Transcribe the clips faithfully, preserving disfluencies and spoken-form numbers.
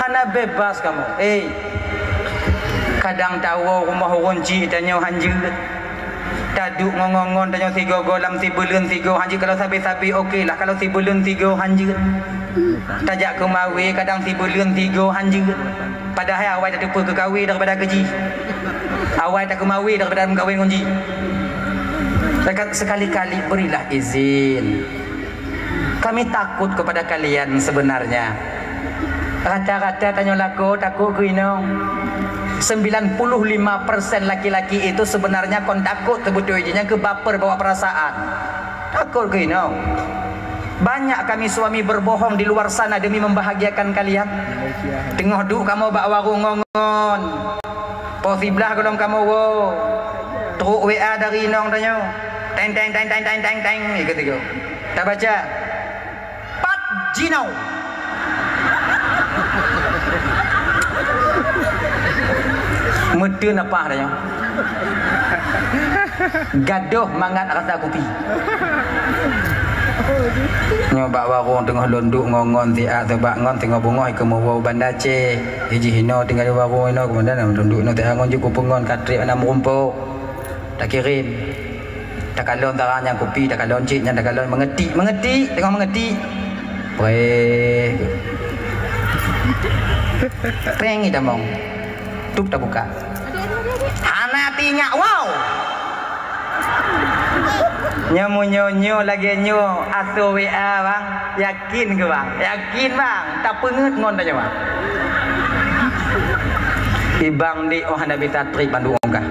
Na bebas kamoe. Eh, kadang tawoe rumoh ureueng chik tanyoe hanjeuet. Taduek ngon-ngon tanyoe sigoe-goe lam sibuleuen sigoe hanjeuet, kalau sabe-sabe oke lah, kalau sibuleuen sigoe hanjeuet. Tajak keu mawe kadang sibuleuen sigoe hanjeuet. Padahai awai tateupeue keu kawe daripada keu jih. Awai takeu mawe daripada meukawen ngon jih. Sekali-kali berilah izin. Kami takut kepada kalian sebenarnya. Rata-rata tanyoe lakoe takut keu inong. Sembilan puluh lima persen laki-laki itu sebenarnya kon takut, teubeutôi jih nyang keu baper bawa perasaan. Takut keu inong. Banyak kami suami berbohong di luar sana demi membahagiakan kalian. Teungoh duek kamoe bak warong ngon-ngon. Po siblah gohlom kamoe woe. Trok W A dari inong tanyoe. Teng, teng, teng, teng, teng, teng, teng. Ikut, ikut. Tabaca. Pat jinoe. Meuteun apah tanyoe. Gadoh mangat rasa kupi. Nyoe bak warong teungoh lôn duek ngon-ngon siat, teubak ngon teungoh beungoh keu meuwoe Banda Aceh. Ijih inoe tinggai di warong inoe, keumandan lôn duek inoe siat ngon jih kupeungon ka trép hana meurumpok. Takirém. Takalon tarang nyang kupi, takalon cit nyan, takalon meungetik, meungetik, teungoh meungetik. Preh. Preng itamong. Tup tabuka. Hana teuingat, wow. Nyoe meunyoe-nyoe lagèe nyoe asoe W A, bang. Yakin keu, bang? Yakin, bang? Tapeungeut ngon tanyoe, bang. Ibang di oh hana bisa trép bandum ongkah.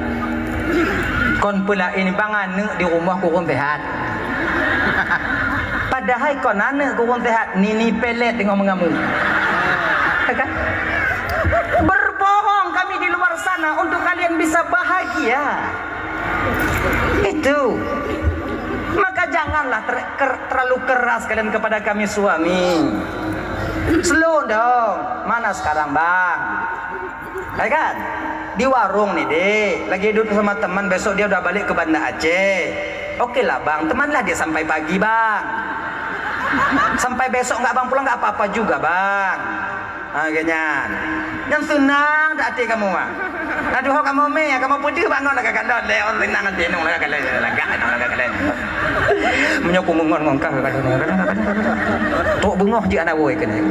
Kon peulaén bang aneuk di rumoh kureueng sehat. Padahai kon aneuk kureueng sehat, nini pelet teungoh meungamuk. Kan? Berbohong kami di luar sana untuk kalian bisa bahagia. Itu. Maka janganlah ter-, ker-, terlalu keras kalian kepada kami suami. Slow dong. Mana sekarang, Bang? Hai kan? Di warong ni, Dek. Lagi duduk sama teman, besok dia udah balik ke Banda Aceh. Oke lah, Bang. Temanlah dia sampai pagi, Bang. Sampai besok nggak Abang pulang, nggak apa-apa juga, Bang. Ha, geuh nyan. Nyan seunang that até kamoe, ah. Nah, duho kamoe mé, kamoe peudeuh bangon lagak kalon, lé on seunang até nong lagak kalon, lagak nong lagak kalon. Meunyoe ku meungon ngon kah, lagak kalon, lagak kalon, lagak kalon. Trok beungoh jih aneuk woe keunoe.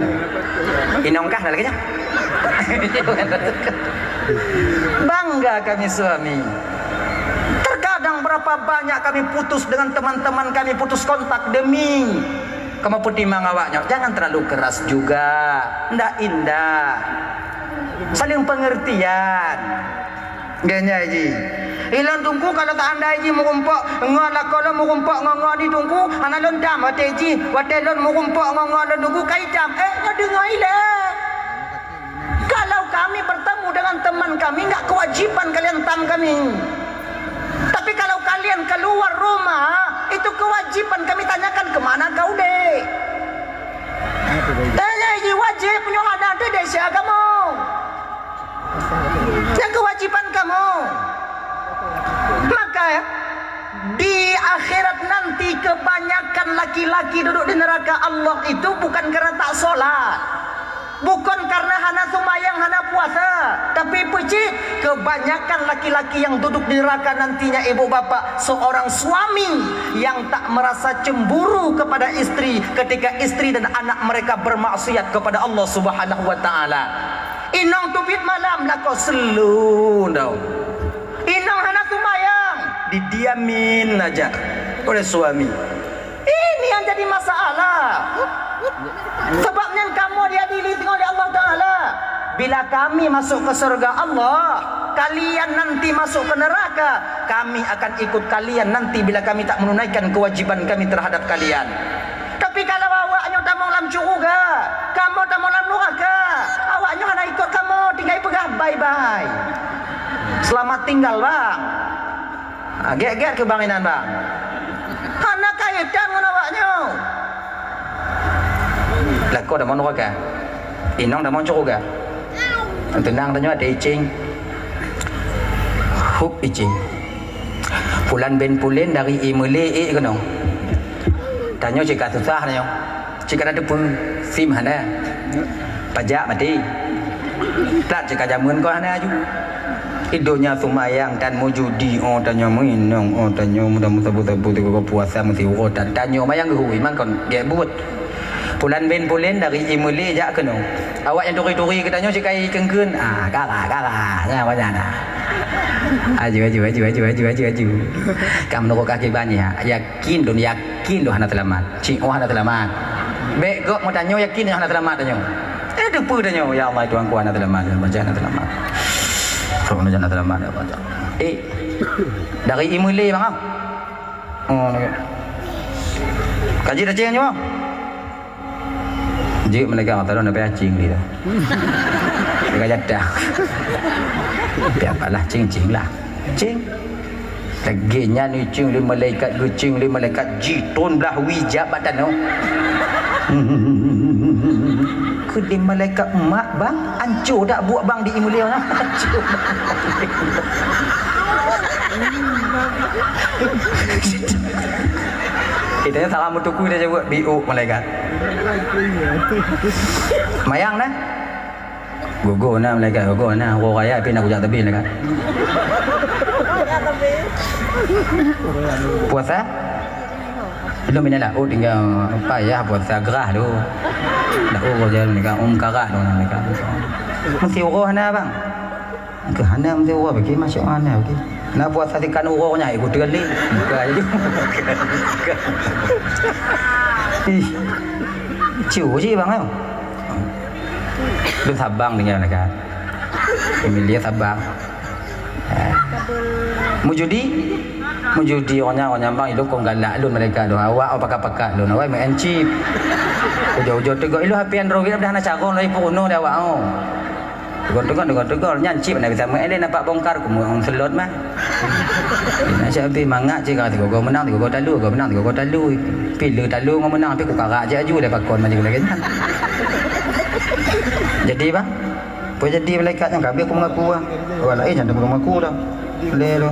Inong kah lagak nyan. Bangga kami suami. Terkadang berapa banyak kami putus dengan teman-teman kami, putus kontak demi Kamoe peutimang awaknyoe, jangan terlalu keras juga. Ndak indah. Saling pengertian. Geuh nyan jih. Ilôn Teungku kalau seandai jih meurumpok ngon lakoe lôn, meurumpok ngon, ngon di Teungku, hana lôn tam watèe jih, watèe lôn meurumpok ngon, ngon lôn Teungku ka itam. Eh, nyoe deungoe ilèe. Kalau kami bertemu dengan teman kami, enggak kewajiban kalian tam kami. Tapi kalau kalian keluar rumah, itu kewajiban kami tanyakan ke mana kau, Dek. Tanya ini wajib, nyoe hana ada desa kamu. Yang kewajiban kamu. Maka di akhirat nanti kebanyakan laki-laki duduk di neraka Allah itu bukan karena tak sholat. Bukan karena hana seumayang, hana puasa, tapi peucit kebanyakan laki-laki yang duduk di neraka nantinya, ibu bapak, seorang suami yang tak merasa cemburu kepada istri ketika istri dan anak mereka bermaksiat kepada Allah Subhanahu wa Taala. Inong teubiet malam lakoe seuleu daun. Inong hana seumayang, didiamin aja oleh suami. Ini yang jadi masalah. Sebab nyan kamoe diadili singoh lé Allah Taala. Bila kami masuk ke surga Allah, kalian nanti masuk ke neraka, kami akan ikut kalian nanti bila kami tak menunaikan kewajiban kami terhadap kalian. Tapi kalau awaknyoe tamong lam syeuruga, kamoe tamong lam nuraka, awaknyoe hana ikot kamoe, tinggai peugah bye-bye. Selamat tinggal, Bang. Ha, gét-gét keu bang inan bang. Hana kaitan ngon awaknyoe. Lakoe tamong nuraka. Inong tamong syeuruga. Teunang tanyoe até icing. Hup icing. Pulan ben pulen dari i meulé ék keunoe. Tanyoe cit ka susah tanyoe. Cit ka na teupeu sim hana. Pajak maté. Plat cit ka jameun kon hana aju. Di donya seumayang tan meujudi, oh tanyoe meuinong, oh tanyoe mudah meusabu-sabu sigoe puasa meusiuroe tan tanyoe mayang geuhui mangkon gét buet. Pulan bin pulen dari Imeulé jak keunoe. Awak nyang turi-turi geutanyoe sikai keungkeuen. Ah, kara, kara. Nyan awak nyan. Aju, aju, aju. Ka meunurot kaki banyak. Ya, Yakin lôn, yakin lôn hana seulamat. Cit, oh, hana seulamat. Bék gob meutanyoe yakin nyoe hana seulamat tanyoe. Eh, teupeue tanyoe, "Ya Allah, Tuhanku, hana seulamat, baca hana seulamat. Roh hana seulamat, ya Allah." Eh, dari Imeulé, bang, ah. Oh, ni. Kaji dah ceng nyoe. Jeuet malaikat Allah Taala na payah cing dia. Dia kata, "Biar apalah cing-cing lah." Cing. Lagèe nyan cing lé malaikat, geucing lé malaikat, jitôn blah wie jak bak tanoh. Keudeh malaikat mak bang, anco dak buet bang di Imeulé nyan. Anco. Kita nyan salah meutuku dia jaweueb biuk malaikat. Mayang nah. Gogo na malaikat, gogo na. Uroe raya pih na kujak teubi malaikat. Puasa? Belum, ini lah. Oh, tinggal payah puasa gerah tu. Dah, oh, jalan malaikat. Um, karak tu malaikat. Meusti uroe na, bang. Keu hana meusti uroe bagi masuk mana bagi. Na puasa tikan uroe nya ikut teugali. Buka aja. Ih. Ciu ji bang ayo. Lôn sabang tinggal kan. Emilia sabang. Eh. Meujudi, meujudi orang nyan, orang nyan bang, ilôn kon galak lôn malaikat lôn. Awak oh pakat-pakat lôn, awak main chip. Ujoe-ujoe teugok, ilôn H P Android dah na carong lagi peurunoh dah awak oh. Teugok-teugok, teugok-teugok, nyan chip na bisa main lé nampak bongkar, kumeuong selot mah. Na siap pi mangat cit ka tigogo menang, tigogo talu, tigogo menang, tigogo talu. Pi le talu ngon menang, pi ku karak cit aju dah pakon macam lagèe nyan. Jadi bang, Peue jadi malaikat nyan ka habéh ku mengaku ah. Awak laén nyan mengaku dah. Lé tu.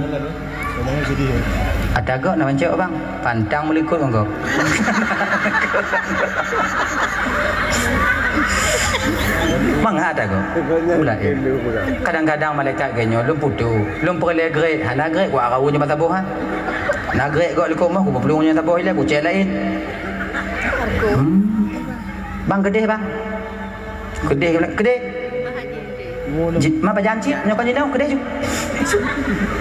Ata gok na mancok bang. Pantang meulikot ngon gok. Mangat ata gok. Mula eh. Kadang-kadang malaikat geuh nyoe lôn putu. Lôn peureulèe grade. Hana grade ku arau nyoe mata boh ha. Na grade gok likot moh ku peupulung nyoe mata boh ilèe ku cek laén. Hmm. Bang keudeh bang. Keudeh, keudeh. Ji-, ma pajan cit, nyoe kon jinoe, keudeh ju.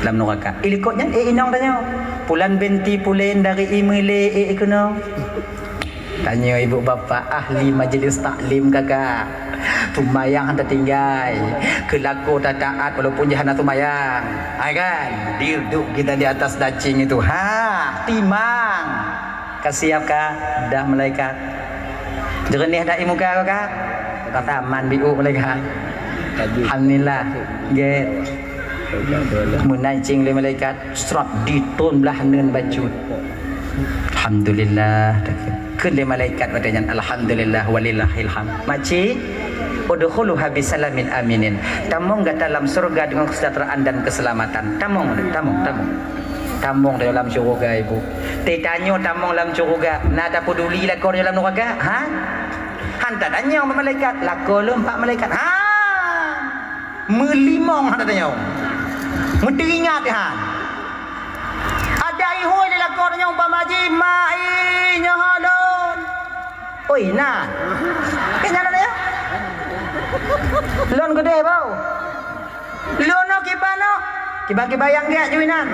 Lam nuraka. Ilikot nyan, eh, inong tanyoe. Pulan binti pulen dari Imeulé, eh, keunoe. Tanyoe ibu bapa ahli majlis taklim kakak. Seumayang hana tinggai. Keu lakoe tataat walaupun jih hana seumayang. Ha kan? Duduk kita di atas dacing itu. Ha, timang. Ka siap ka dah malaikat. Jeureunih dak ié muka ka? Ka taman biôk malaikat. Alhamdulillah. Gét. Meunan cing lé malaikat, srot ditôn blah neun bacut. Alhamdulillah. Kheun lé malaikat watèe nyan, "Alhamdulillah walillahil hamd." Maci, "Udkhuluha bisalamin aminin." Tamong gata lam syurga dengan kesejahteraan dan keselamatan. Tamong, tamong, tamong. Tamong dalam syurga, Ibu. Teutanyoe tamong lam syurga, na tapeduli lakoe dalam nuraka? Ha? Han tatanyoe bak malaikat, lakoe lôn bak malaikat. Ha! Meulimong han tatanyoe. Meuteuingat han. Ada ihôi lé lakoe tanyoe umpama jih, "Mak, i, nyoe lôn." Oi, na. Kan nyan ada ya? Lôn keudeh bau. Lôn nyoe kiban nyoe. Kiban-kiban nyang gét ju inan.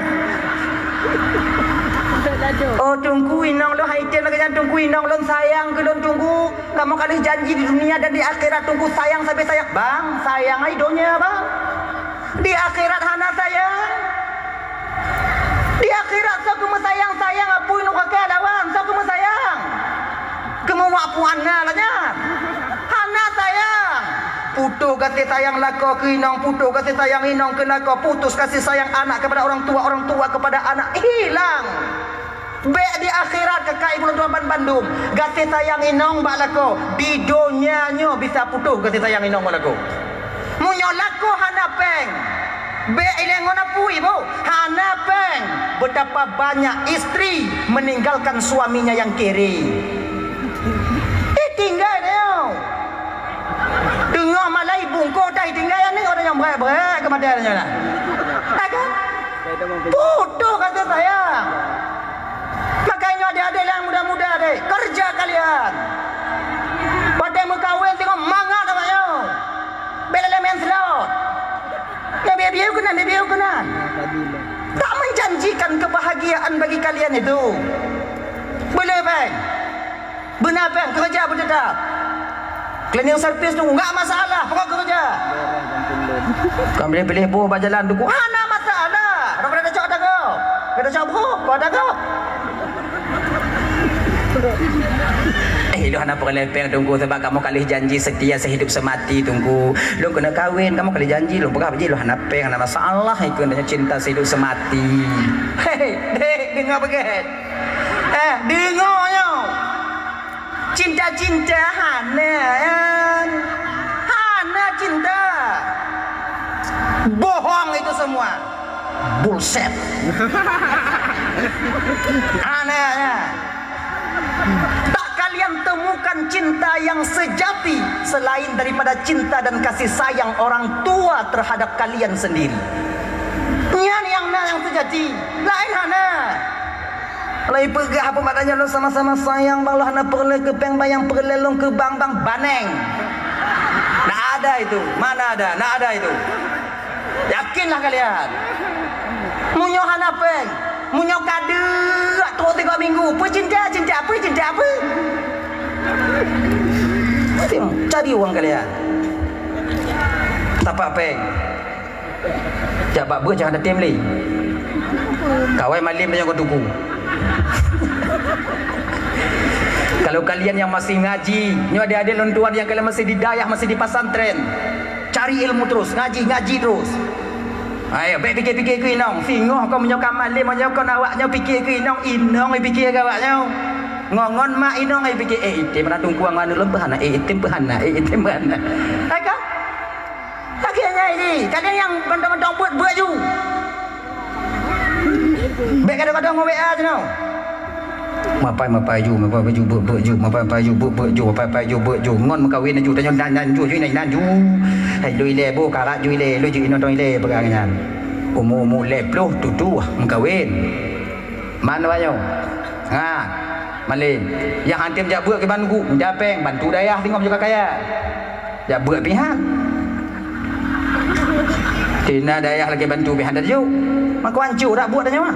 Oh, Teungku, inong lôn hai tem lagèe nyan, Teungku, inong lôn sayang keu lôn, Teungku. Kamoe ka lheueh janji di dunia dan di akhirat, Teungku, sayang sabe sayang. Bang, sayang hai donya, bang. Di akhirat hana sayang. Di akhirat soe keuh meusayang-sayang apui nuraka lawan soe keuh meusayang. Keumuak puan na lagèe nyan. Hana sayang. Putus kasih sayang lakoe keu inong, putus kasih sayang inong keu lakoe, putus kasih sayang anak kepada orang tua, orang tua kepada anak, hilang. Bèk di akhirat kakak ibu lôn tuan ban bandum. Gaséh sayang inong bak lakoe, di donya nyoe bisa putôh gaséh sayang inong bak lakoe. Meunyoe lakoe hana péng, bèk ilèe ngon apui boh, hana péng. Betapa banyak istri meninggalkan suaminya yang kere. Eh, tinggai nyoe. Malai bungkôh tai tinggai aneuk, ada nyang brat-brat keu maté nyoe lah. Hai kan? Putôh kasih sayang. Makanya adik-adik yang muda-muda deh, kerja kalian. Watèe meukawen tengok mangat awak nyoe. Bela lemen selot. Nabi bieu keunan, nabi bieu keunan. Tak menjanjikan kebahagiaan bagi kalian itu. Boleh, Bang? Beuna péng, keureuja beuteutap. Cleaning service tu enggak masalah, pokok keureuja. Kon piléh-piléh boh bak jalan tu, hana masalah. Rot keuneuk tacok dagoe. Keuneuk tacok boh, kok dagoe. Eh, lôn hana peureulèe péng, Teungku, sabab kamoe ka lheueh janji setia sehidup semati, Teungku. Lôn keuneuk kawin, kamoe ka lheueh janji, lôn peugah bak jih lôn hana péng, hana masalah, ikeu cinta sehidup semati. Hei, dek, deungoe beugèt. Eh, deungoe nyoe. Cinta-cinta hana, kan? Hana cinta. Bohong itu semua. Bullshit. Hana, ya. Tak kalian temukan cinta yang sejati selain daripada cinta dan kasih sayang orang tua terhadap kalian sendiri. Nyan nyang na nyang sejati. Laén hana. Lagi peugah apa maknanya lôn sama-sama sayang bang, lôn hana peureulèe keu péng bang, nyang peureulèe lôn keu bang, bang baneng. Nak ada itu, mana ada, nak ada itu. Yakinlah kalian. Meunyoe hana péng, meunyoe ka deuk trok tiga minggu, peucinta, cinta, peucinta, apa? Cari uang kalian. Tapak péng. Jak bak beuet jangan tem lé. Kawai malem nyang kau tunggu. Kalau kalian yang masih ngaji, nyoe adik-adik lôn tuan yang kalian masih di dayah, masih di pesantren, cari ilmu terus, ngaji, ngaji terus. Ayo, bèk pikir-pikir keu inong. Singoh kau meunyoe ka malem, meunyoe kau awak nyoe pikir keu inong, inong pikir keu awak nyoe. Ngon, ngon mak inong ai pikir, eh, item na tungkuang anu lôn peuhana, eh, item peuhana, eh, item peuhana. Hai ka? Lagèe nyan jih, kadang nyang mantong-mantong beuet-beuet ju. Bèk kadang-kadang ngon W A jinoe. Mapai-mapai ju, mapai-mapai ju, beuet-beuet ju, mapai-mapai ju, beuet-beuet ju, mapai-mapai ju, beuet ju. Ngon meukawen ju, tanyoe nan, nan ju, ju, nan, nan ju. Hai, lôn ilèe boh, karat ju ilèe, lôn ju inong tong ilèe peugah nyan. Umu-umu lhèe ploh tutoh meukawen. Man awak nyoe. Ha, malem. Nyang han tem jak beuet keu ban guk, mita péng, bantu dayah singoh meunyoe ka kaya. Jak beuet pih han. Tina dayah lagèe bantu pih han tajok. Mako hanco dak beuet tanyoe.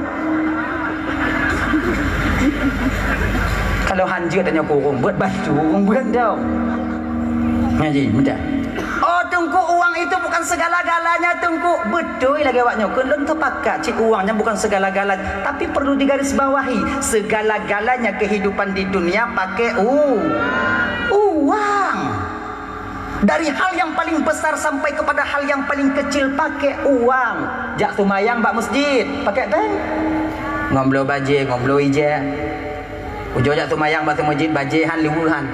Kalau han jeuet tanyoe kurong, beuet bantu, kurong beuet dong. Ngaji, mudah. Oh, Teungku, uang itu bukan segala-galanya, Teungku. Beutôi lagèe awak nyoe. Keu lôn teupakat cit uang nyan bukan segala-galanya, tapi perlu digarisbawahi, segala-galanya kehidupan di dunia pakai u-, uang. Dari hal yang paling besar sampai kepada hal yang paling kecil pakai uang. Jak seumayang bak masjid, pakai péng. Ngon bloe bajèe, ngon bloe ijèe. Ujoe jak seumayang bak seumeujid bajèe han liweue han.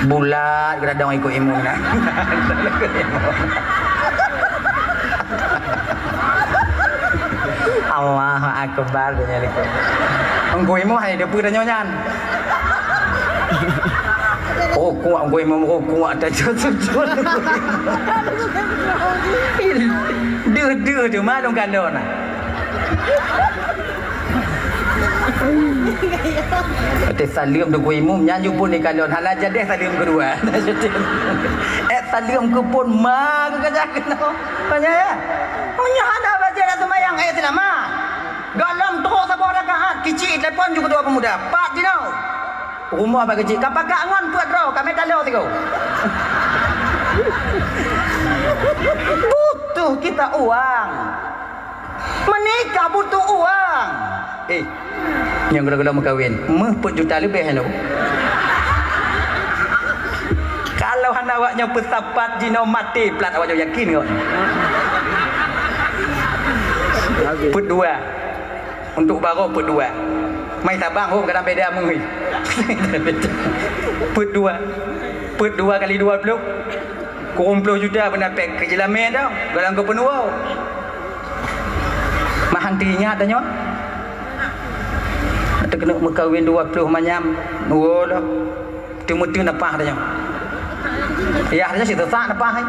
Bulat geuladong ikôt imum na. Allahu Akbar, dia likot. Engkau imum hai depan tanyoe nyan. Rukuk, engkau imum rukuk, tajud sujud. Deuh-deuh tu mah lôn kalon na. Watèe saleuem Teungku Imum, nyan ju phôn ikalon, hana jadeh saleuem keudua. Eh, saleuem keu phôn ma keu kajak keunoe. Tanya ya? Meunyoe hana baca dak seumayang, eh, seulama. Gohlom trok saboh rakaat, kicik telepon ju keudua pemuda. Pat jinoe. Rumoh bak kicik, ka pakat ngon peuet droe, ka meutalô sigoe. Butuh kita uang. Menikah butuh uang. Eh, nyang gula-gula meukawen, meuh peuet juta leubeh nyoe. Kalau hana awak nyoe peusapat jinoe maté plat awak nyoe yakin kok. Peuet dua. Untuk baroe peuet dua. Mai tabang hom kadang beda meuh. Peuet dua. Peuet dua kali dua ploh. Kureueng ploh juta beuna péng keu jeulamé dah, gohlom keu peunuwoe. Mahan teuingat tanyoe. Teukeunok meukawen dua ploh manyam, woe loh. Teumeuteun apah tanyoe. Yah, nyoe si teusak neupah, hai.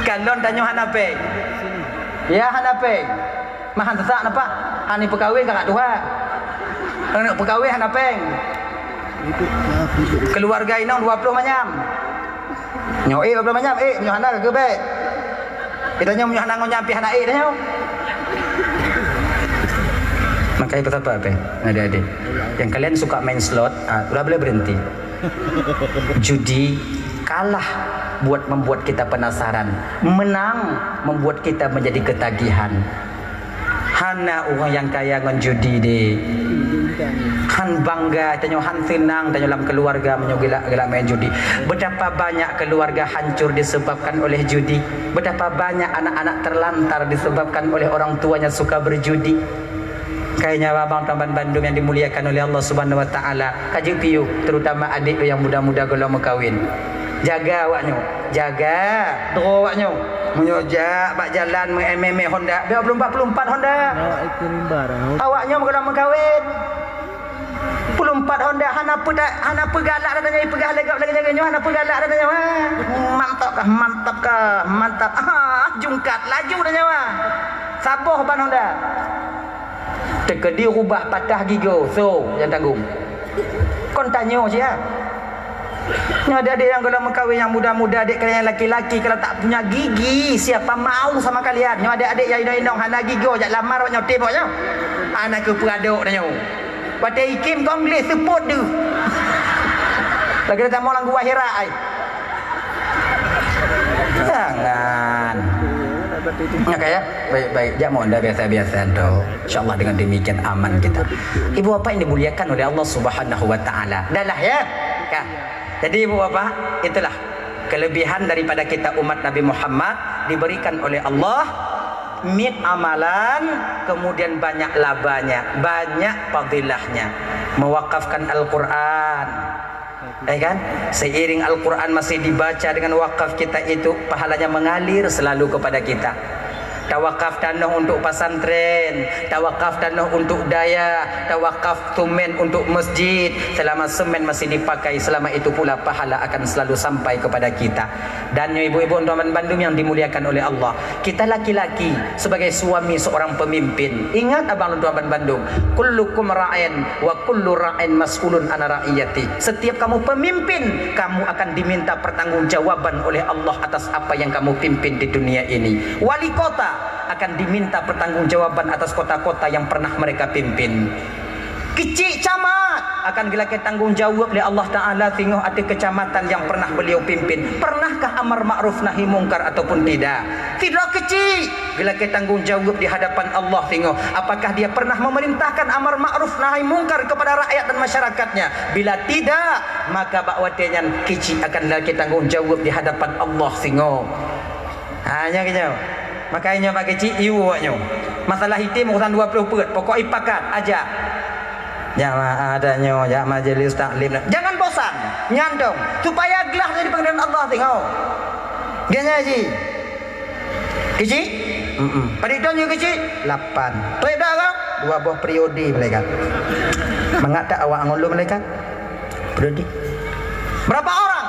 Kalon tanyoe hana péng. Yah, hana péng. Mah han teusak neupah. Han ipeukawen kakak tuha. Aneuk peukawen hana péng. Keuluwarga inong dua ploh manyam. Nyoe ék dua ploh manyam, ék, nyoe hana ka geubék. Kita nyoe meunyoe hana ngon nyan pih hana ék dah nyoe. Makanya pesan apa, apa? Adik-adik, yang kalian suka main slot, ah, udah boleh berhenti. Judi kalah buat membuat kita penasaran, menang membuat kita menjadi ketagihan. Hana ureuëng nyang kaya ngon judi deh. Han bangga tanyoe, han seunang tanyoe lam keuluwarga meunyoe geulak, geulak main judi. Betapa banyak keluarga hancur disebabkan oleh judi. Betapa banyak anak-anak terlantar disebabkan oleh orang tuanya suka berjudi. Kayaknya abang tuan bandum yang dimuliakan oleh Allah Subhanahu Wa Taala, kaji piu, terutama adik yang muda-muda golom meukawin. Jaga awak nyoe, jaga droe awak nyoe. Meunyoe jak bak jalan meuémé-émé Honda, bèk puluh empat puluh empat Honda. Awak ikut mimbar, ah. Awak nyoe golom meukawin. Puluh empat Honda hana peu-, hana peugalak dah nyoe, peugah lagak lagak nyoe, hana peugalak dah nyoe, ah. Mantap kah, mantap kah, mantap. Ah, jungkat laju dah nyoe, ah. Saboh ban Honda. Teukeudi rubah patah gigoe, so nyang tanggong. Kon tanyoe sia. Nyoe adik-adik nyang golom meukawin nyang muda-muda, adik kalian nyang laki-laki kalau tak punya gigi, siapa mau sama kalian? Nyoe adik-adik nyang inong-inong hana gigoe, jak lamar awak nyoe, tem awak nyoe. Hana keu peuadok dah nyoe. Watèe ikim kong gleh seupôt deuh. Lagi dah tamong lam gua hira ai. Jangan. Oke ya, baik-baik. Jak mon dah biasa-biasa tu. Insya Allah dengan demikian aman kita. Ibu bapak yang dimuliakan oleh Allah Subhanahu Wa Taala. Dah lah ya. Kan? Jadi ibu bapak, itulah kelebihan daripada kita umat Nabi Muhammad, diberikan oleh Allah miet amalan, kemudian banyak labanya, banyak fadilahnya. Mewakafkan Al-Quran. Eh kan? Seiring Al-Quran masih dibaca dengan wakaf kita itu, pahalanya mengalir selalu kepada kita. Tawakaf tanoh untuk pesantren, tawakaf tanoh untuk dayah, tawakaf semen untuk masjid. Selama semen masih dipakai, selama itu pula pahala akan selalu sampai kepada kita. Dan nyoe ibu-ibu dan tuan bandum yang dimuliakan oleh Allah, kita laki-laki sebagai suami seorang pemimpin, ingat abang dan tuan bandum, kullukum ra'in wa kullu ra'in mas'ulun an ra'iyati. Setiap kamu pemimpin, kamu akan diminta pertanggungjawaban oleh Allah atas apa yang kamu pimpin di dunia ini. Wali kota akan diminta pertanggungjawaban atas kota-kota yang pernah mereka pimpin. Keuchik camat akan geulakée tanggong jaweueb lé Allah Taala singoh ateueh keucamatan nyang pernah beliau pimpin. Pernahkah amar ma'ruf nahi mungkar ataupun tidak? Sidroe keuchik geulakée tanggong jaweueb di hadapan Allah singoh. Apakah dia pernah memerintahkan amar ma'ruf nahi mungkar kepada rakyat dan masyarakatnya? Bila tidak, maka bak watée nyan keuchik akan geulakée tanggong jaweueb di hadapan Allah singoh. Ha, nyoe keunyoe. Makajih nyoe bak keuchik, iwoe nyoe. Masalah item urusan dua ploh peuet, pokok ipakat, ajak. Jamaah tanyoe, jak majlis taklim. Jangan bosan, nyandong. Supaya glah dari pengenalan Allah tengok. Dia nyaji. Keuchik? Mm-mm. Padit tahun nyoe keuchik? Lapan. Taib dah kah? Dua boh periode malaikat. Mangat tak awak ngon lôn malaikat? Periode. Berapa orang?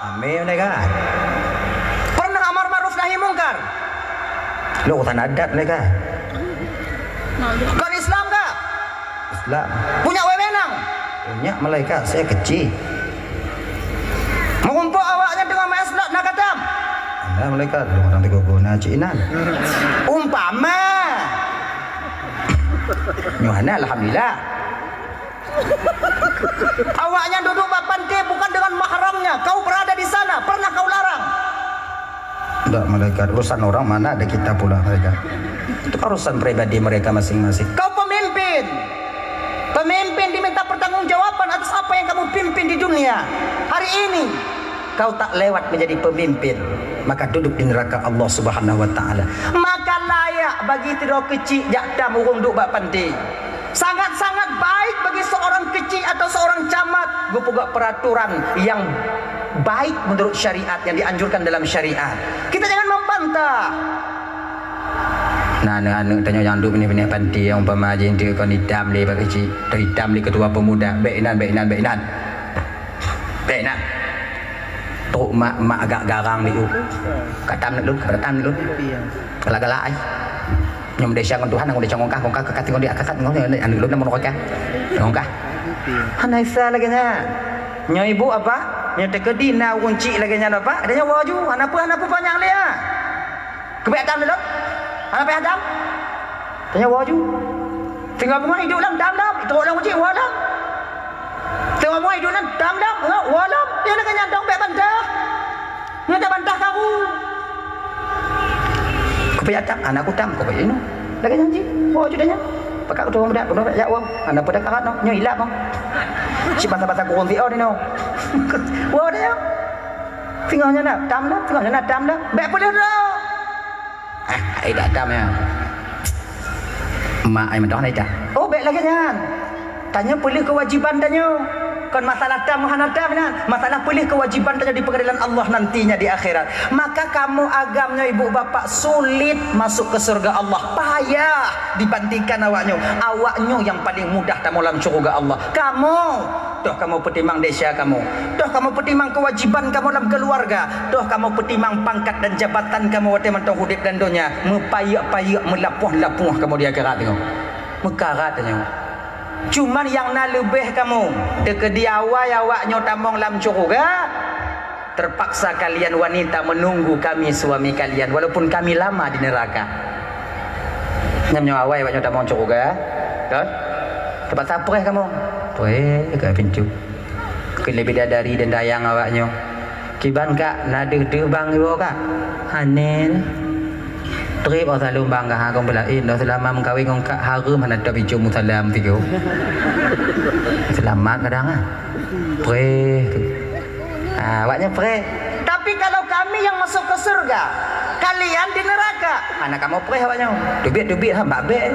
Ramé malaikat. Pernah amar ma'ruf nahi mungkar? Lôn urusan adat malaikat. Kon Islam kah? Islam. Punya wewenang? Punya malaikat, saya kecil. Meurumpok awaknyan teungoh main slot na katam. Ada malaikat, lôn ureueng teuguna cik inan. Umpama. Nyoe hana, alhamdulillah. Awaknyan duduk bak pantai bukan dengan mahramnya. Kau berada di sana, pernah kau larang? Ndak, malaikat. Urusan orang mana ada kita pula, malaikat. Itu kan urusan pribadi mereka masing-masing. Kau pemimpin. Pemimpin diminta pertanggungjawaban atas apa yang kamu pimpin di dunia. Hari ini, kau tak lewat menjadi pemimpin, maka duduk di neraka Allah Subhanahu wa Taala. Maka layak bagi sidroe keuchik jak tam ureueng duek bak pantai. Sangat-sangat baik bagi seorang keuchik atau seorang camat geupeugah peraturan yang baik menurut syariat, yang dianjurkan dalam syariat. Kita jangan membantah. Na aneuk-aneuk tanyoe nyang duek binéh-binéh panti, nyang umpama jih enteuk kon itam lé bak keuchik, atau itam lé ketua pemuda, bèk inan, bèk inan, bèk inan. Deh, nah. Trok mak, mak agak garang di u. Ka tam lôn, ka tam lôn. Galak-galak ai. Nyoe meudesya ngon Tuhan, ngon desya ngon kah, ngon kah, ka kakat ngon dia, ka kakat ngon dia, aneuk lôn na meunoe ka. Ngon kah. Hana isa lagèe nyan. Nyoe ibu apa? Nyoe teukeudi na ureueng chik lagèe nyan apa? Ada nyoe woe ju, hana peue, hana peue panyang lé ah. Keubiet tam lôn. Hana payah tam. Tanyoe woe ju. Singoh beungoh iduek lom tam lom, trok lam uji woe lom. Singoh beungoh iduek lom tam lom, woe lom. Dia lagèe nyan dong bèk bantah. Nyoe tabantah karu. Keupeue tam, aneuk kutam, keupeue inoe. Lagèe nyan jih, woe ju tanyoe. Pakak kutu muda, kudu jak woe. Aneuk pedak karat noh, nyoe ilap noh. Cit basa-basa kurung siot inoe. Woe tanyoe. Singoh nyan na tam dah, singoh nyan na tam dah. Bèk peuleueh droe. Ah, ai dah tam ya. Mak ai meudoh ai dah. Oh, bèk lagèe nyan. Tanyoe peuleueh keuwajiban tanyoe. Kon masalah tam hana tam nyan. Masalah peuleueh keuwajiban tanyoe di pengadilan Allah nantinya di akhirat. Maka kamoe agam nyoe ibu bapak sulit masuk ke surga Allah. Payah dibandingkan awak nyoe. Awak nyoe nyang paling mudah tamong lam syeuruga Allah. Kamoe Toh kamoe peutimang desya kamoe. Toh kamoe peutimang keuwajiban kamoe lam keuluwarga. Toh kamoe peutimang pangkat dan jabatan kamoe watèe mantong udép lam donya. Meupayek-payek, meulapoh-lapoh kamoe di akhirat nyoe. Meukarat nyoe. Cuman nyang na leubeh kamoe, teukeudi awai awak nyoe tamong lam syeuruga, terpaksa kalian wanita menunggu kami suami kalian, walaupun kami lama di neraka. Nyan nyoe awai awak nyoe tamong syeuruga, kan? Terpaksa preh kamoe. Preh ka pintoe. Keu lé bidadari dan dayang awak nyoe. Kiban kak, na deuh-deuh bang iwoe kak? Hana. Trép oh saleuem bang kak, ha, kong beulaén, dah seulama meukawen ngon kak, hareuem hana teubicu musalam tiga. Seulamat kadang ah. Preh tu. Ha, awak nyoe preh. Tapi kalau kami yang masuk ke surga, kalian di neraka. Hana kamoe preh awak nyoe. Teubiet-teubiet ha, bak bèk.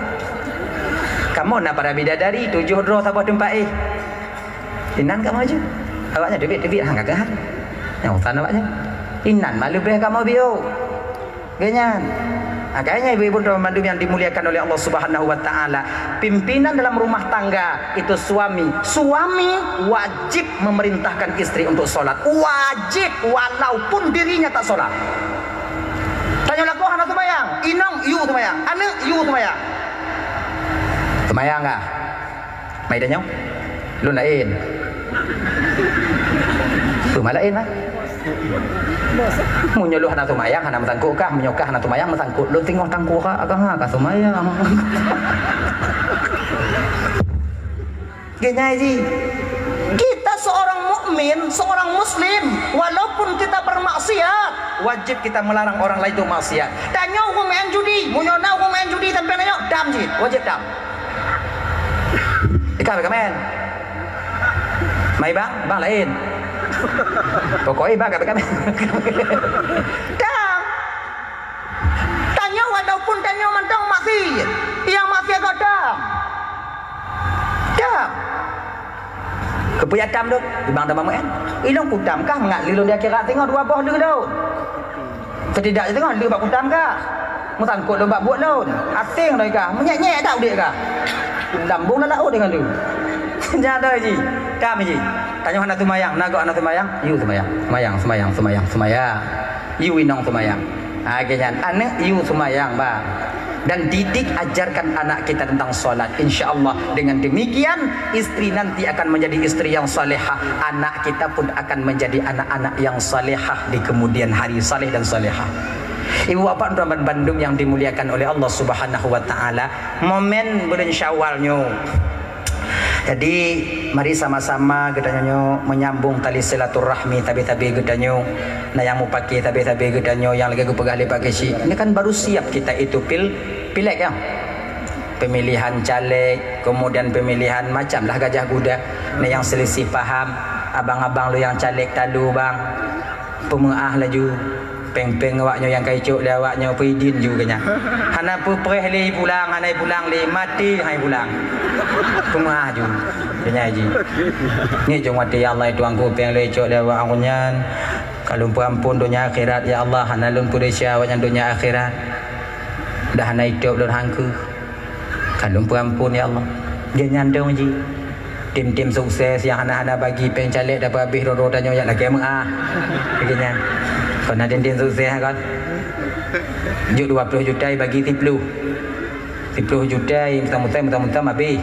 Kamoe na para bidadari, tujoh droe saboh teumpat éh. Inan kamoe ju. Awaknyan teubiet-teubiet hang kakeuhan. Nyang usan awaknyan. Inan mah leubeh kamoe biôh. Geuh nyan. Makanya ibu-ibu dan bandum yang dimuliakan oleh Allah Subhanahu wa taala, pimpinan dalam rumah tangga itu suami. Suami wajib memerintahkan istri untuk sholat. Wajib, walaupun dirinya tak sholat. Tanyoe lakoe hana seumayang, inong yue seumayang, aneuk yue seumayang. Seumayang kah? Mai tanyoe. Lôn laén. Peue ma laén, ma? Meunyoe lôn hana seumayang, hana meusangkot kah? Meunyoe kah hana seumayang, meusangkot lôn teungoh tangkura kah, ha, ka seumayang. Geunyai jih. Kita seorang mukmin, seorang muslim, walaupun kita bermaksiat, wajib kita melarang orang lain untuk maksiat. Tanyoe ureueng main judi, meunyoe na ureueng main judi sampai nayok, dam jih, wajib dam. Ikah bèk kamen. Mai bang, bang laén. Pokoknya bang ka bèk kamen. Dam. Tanyoe walaupun tanyoe mantong maksiat, nyang maksiat kok dam. Dam. Keupeue jak dam lôn? Bang dam maén. Ilôn kudam kah mangat lé lôn di akhirat singoh dua boh leuh lôn. Setidak singoh leuh bak kudam kah. Meusangkot lôn bak buet lôn. Aséng lôn kah. Meunyèk-nyèk that udép kah. Lambông lam laôt deungon lôn. Nyan doi jih. Dam jih. Tanyoe hana seumayang, na gob hana seumayang. Yue seumayang. Seumayang, seumayang, seumayang, seumayang. Yue inong seumayang. Ha, geuh nyan, aneuk yue seumayang, bah. Dan didik, ajarkan anak kita tentang salat. Insya Allah, dengan demikian, istri nanti akan menjadi istri yang salehah. Anak kita pun akan menjadi anak-anak yang salehah di kemudian hari, saleh dan salehah. Ibu bapak dan bandum yang dimuliakan oleh Allah Subhanahu wa taala, momen bulan Syawal nyoe, jadi, mari sama-sama geutanyoe nyoe menyambung tali silaturahmi sabe-sabe geutanyoe. Na nyang mupakè sabe-sabe geutanyoe nyang lagèe geupeugah lé Pak Geuchik. Ini kan baru siap kita itu pil-, pileg, ya. Pemilihan caleg, kemudian pemilihan macam lah gajah guda. Na nyang selisih paham, abang-abang lôn nyang caleg talu, bang. Peumeu'ah laju. Péng-péng awaknyoe nyang ka icok lé awaknyoe peuidin ju keu nyan. Hana peupreh lé ipulang, hana ipulang lé, maté hana ipulang. Peumeu'ah ju. Keu nyan jih. Ngieng jong watèe, "Ya Allah, ya Tuhanku, péng lôn icok lé awaknyoe nyan. Ka lôn peuampôn donya akhirat, ya Allah, hana lôn peudesya awaknyan donya akhirat. Dah hana itôb lôn hangkeuh. Ka lôn peuampôn, ya Allah." Geuh nyan dong jih. Tim-tim sukses nyang hana-hana bagi péng caleg, tapi habéh droe-droe tanyoe jak lakée meu'ah. Lagée nyan. Kon na tim-tim sukses kon. Jok dua ploh juta bagi siploh. Siploh juta, meutam-meutam, meutam-meutam habéh.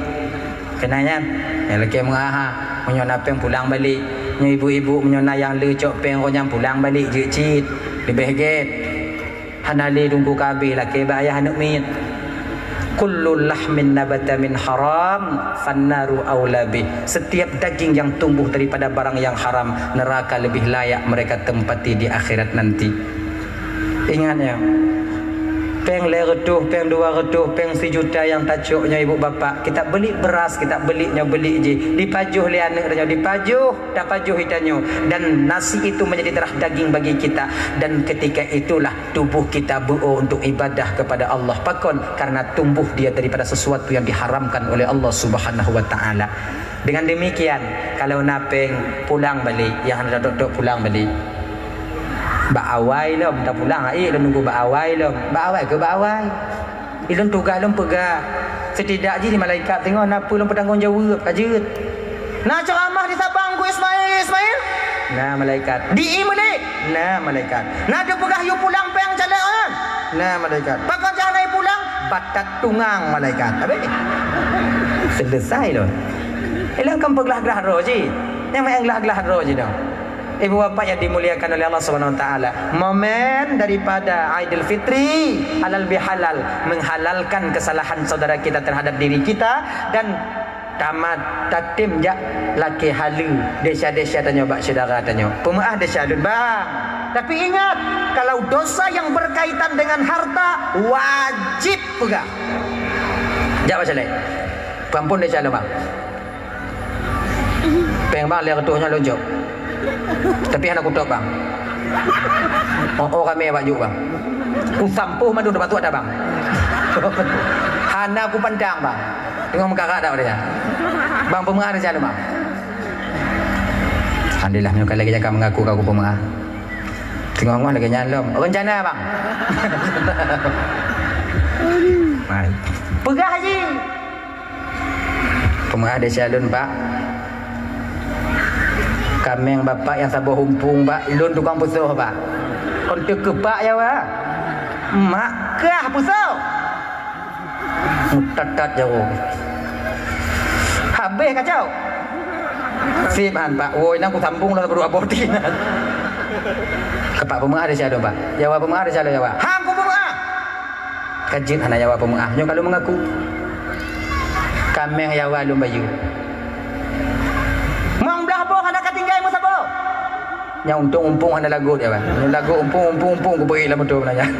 Keunan nyan. Nyang lakée meu'ah, meunyoe na péng pulang balek. Nyoe ibu-ibu, meunyoe na nyang le cok péng roh nyan pulang balek jeuet cit. Leubeh gét. Hana lé teungku ka habéh lakée bak ayah aneuk miet. Kullu lahmin nabata min haram, fannaru aula bih. Setiap daging yang tumbuh daripada barang yang haram, neraka lebih layak mereka tempati di akhirat nanti. Ingat ya, péng lhée reutôh, péng dua reutôh, péng sijuta nyang tacok nyoe ibu bapak, kita beli beras, kita beli nyoe beli jih, dipajoh lé aneuk tanyoe, dipajoh, tapajoh i tanyoe, dan nasi itu menjadi darah daging bagi kita, dan ketika itulah tubuh kita beuo untuk ibadah kepada Allah. Pakon? Karena tumbuh dia daripada sesuatu yang diharamkan oleh Allah Subhanahu wa Taala. Dengan demikian, kalau na péng pulang balek, nyang hana tok-tok pulang balek. Bak awai lom, tapulang, ai lôn nunggu bak awai lom. Bak awai keu bak awai. Ilôn tugaih lôn peugah. Setidak jih di malaikat teungoh na peue lôn peutanggong jaweueb, ka jeuet. Na ceuramah di Sabang, Teungku Ismail, Ismail? Na malaikat. Di Imeulik? Na malaikat. Na teupeugah yue pulang péng caleg nyan? Na malaikat. Pakon cah na pulang? Batat tungang malaikat. Habis? Selesai lôn. Ilôn kan peuglah-glah droe jih. Nyang meu'en glah-glah droe jih dong. Ibu bapak yang dimuliakan oleh Allah Subhanahu wa Taala, momen daripada Aidil Fitri halal bihalal, menghalalkan kesalahan saudara kita terhadap diri kita, dan tamat tatem jak lakée haleue desya-desya tanyoe bak syedara tanyoe. Peumeu'ah desya lôn, Bang. Tapi ingat, kalau dosa yang berkaitan dengan harta, wajib peugah. Jak bak syedara. Peuampon desya lôn, Bang. Péng bang lhée reutôh nyoe lôn jok. Tapi hana kutôb bang. Oh, oh ramé bak jok bang. Kusampôh mandum teuma tuat dah bang. Hana kupandang bang. Teungoh meukarat dak pada nyan. Bang peumeu'ah rencana bang. Alhamdulillah, meunyoe ka lagée nyan ka meungaku ka kupeumeu'ah. Teungoh-ngoh lagée nyan lom. Rencana bang. Hai. Peugah jih. Peumeu'ah desya lôn, Pak. Kaméng bapak nyang saboh umpung, Pak. Lôn tukang peusoh, Pak. Kon teuh keupak ya, Pak. Mak kah peusoh. Mutatat jaweueb. Habéh kacau. Sip han, Pak. Woi, nang kusambung lah saboh dua boh tin. Keupak peumeu'ah desya lôn, Pak. Ya, Pak, peumeu'ah desya lôn, ya, Pak. Hang kupeumeu'ah. Ka jeuet hana Yawa peumeu'ah, nyoe ka lôn meungaku. Kaméng Yawa lôn bayeue. Limong blaih boh hana ka tinggai meusaboh. Nyang untông umpung hana lagot Yawa. Nyoe lagot umpung, umpung, umpung kubri lam moto meunan nyan.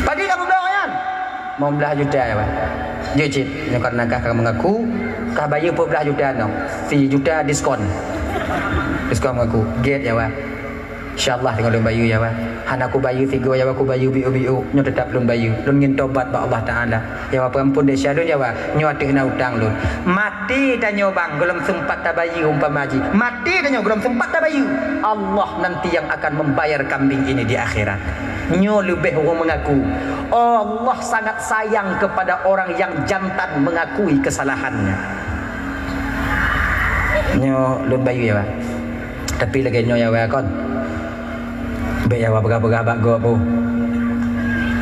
Padum ka peubloe nyan? Limong blaih juta Yawa. Jeuet cit, nyoe karena kah ka meungaku, kah bayeue peuet blaih juta nyoe. Sijuta diskon. Diskon meungaku. Gét Yawa. Insya Allah teungoh lôn bayeue Yawa. Hana kubayeue sigoe Yawa, kubayeue biôk-biôk, nyoe teutap lôn bayeue. Lôn ngieng tobat bak Allah Taala. Yawa peuampon desya lôn Yawa, nyoe ateueh na utang lôn. Maté tanyoe bang, gohlom seumpat tabayeue umpama jih. Maté tanyoe gohlom seumpat tabayeue. Allah nanti yang akan membayar kambing ini di akhirat. Nyoe leubeh ureuëng meungaku. Allah sangat sayang kepada orang yang jantan mengakui kesalahannya. Nyoe lôn bayeue Yawa. Tapi lagée nyoe Yawa kon. Bék Yawa peugah-peugah bak gob boh.